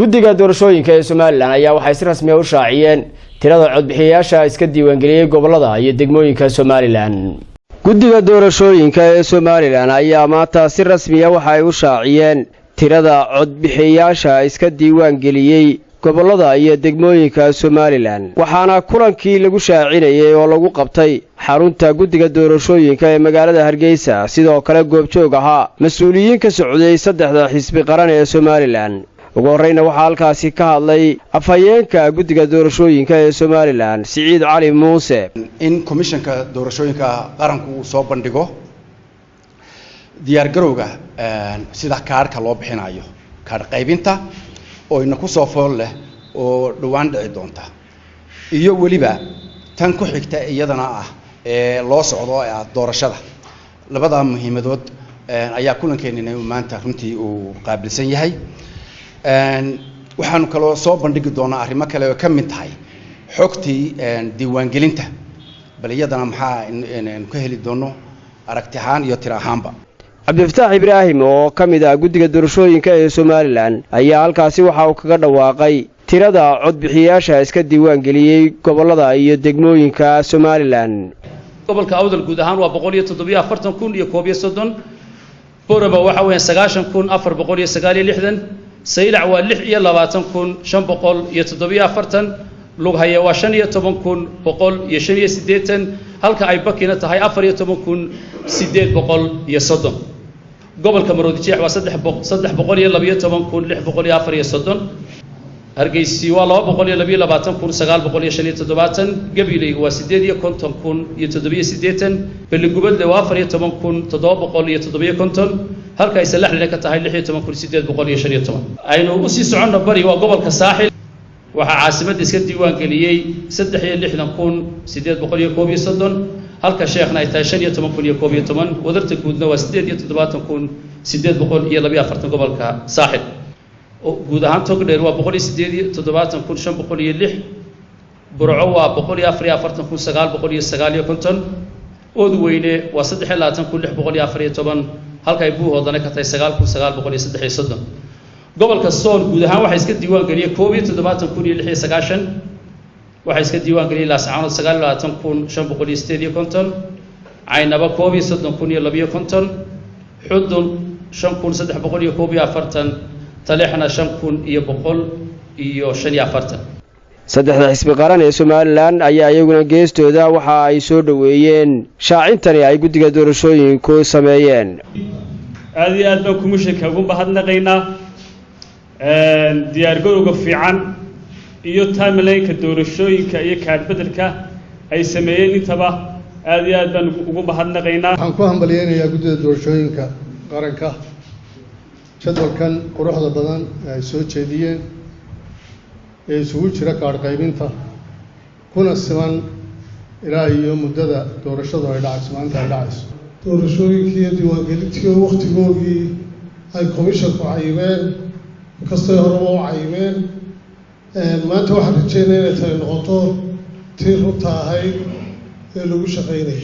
Guddiga doorashooyinka ee Somaliland ayaa waxay si rasmi ah u shaaciyeen tirada codbixiyayaasha iska diiwaangeliyey gobolada iyo degmooyinka Somaliland. Guddiga doorashooyinka ee Somaliland ayaa maanta si rasmiya waxa ay u shaaciyeen tirada codbixiyayaasha iska diiwaangeliyey gobolada iyo degmooyinka Somaliland, waxaana kulankii lagu shaacinayay oo lagu qabtay xarunta guddiga doorashooyinka ee magaalada Hargeysa sidoo kale goobjoog ahaa mas-uuliyiin ka socday saddexda xisbi qaran ee Somaliland. Ugu horreyna waxaa halkaasi ka hadlay afhayeenka guddiga doorashooyinka ee Somaliland, Siciid Cali Muuse. In komishanka doorashooyinka qaranku uu soo bandhigo diyaargarowga sida kaarhka loo bixinayo, kaarh qaybinta oo ina ku soo fool leh oo dhowaan dhici doonta, iyo weliba tan ku xigta iyadana ah ee loo socdo ee ah doorashada. Labada muhiimadood ayaa kulankeenina maanta runtii uu qaabilsan yahay. Waxaanu kaloo soo bandhigi doonaa arrimo kale oo ka mid tahay xogtii diiwaangelinta, bal iyadana maxaa aynu ka heli doono aragti ahaan iyo tiro ahaanba. Cabdifataax Ibraahim oo ka mid ah guddiga doorashooyinka ee Somaliland ayaa halkaasi waxa uu kaga dhawaaqay tirada codbixiyayaasha iska diiwaangeliyey gobolada iyo degmooyinka Somaliland. Gobolka Awdal guud ahaan waa 147,031. Borama waxa weeyaan 90,469. Saylac waa 26,547. Lughaya waa 15,185, halka ay Bakina tahay 14,830. Gobolka Maroodijeex waa 312,634. Hargeysi waa 222,975. Gabileyga waa 58,087. Beligubadle waa 14,757, halka ay Salaxlina ka tahay 16,815. Aynu usii soconno bari, waa gobolka Saaxil. Waxaa caasimadda iska diiwaan geliyey 63,831, halka Sheekhna ay tahay 15,011. Wadarta guudna waa 78,842 gobolka Saaxil. Guud ahaan Togdheer waa 178,506. Burco waa 144,959. Oodweyne waa 23,614, halka ay Buuhoodana ka tahay 9,933. Gobolka Sool guud ahaan waxaa iska diiwaan geliyey 71,096. Waxaa iska diiwaan geliyey Laascaanood 29,558, Caynaba 31,052, Xudun 5,341, Taleexna 5,145. Saddexda xisbi qaran ee Somaliland ayaa iyaguna geestooda waxa ay soo dhoweeyeen shaacintani ay guddiga doorashooyinku sameeyeen. Aada iyo aad baan komishanka ugu mahadnaqaynaa diyaargarowga fiican iyo timeline-ka doorashooyinka iyo kaadh beddelka ay sameeyeen intaba. Aada iyo aad baan ugu mahadnaqaynaa. Waxaan ku hambalyeynayaa guddida doorashooyinka qaranka jadwalkan quruxda badan ee ay soo jeediyeen ee isugu jira kaadh qaybinta, kuna siman ilaa iyo muddada doorashadu ay dhacayso, maalinta ay dhacayso. Doorashooyinkii iyo diiwaangelintii oo wakhtigoogii ay komishanku cayimeen, inkastay horeba u cayimeen, maanta waxaan rajeynaya inay tani noqoto tii runta ahayd ee lagu shaqaynayay.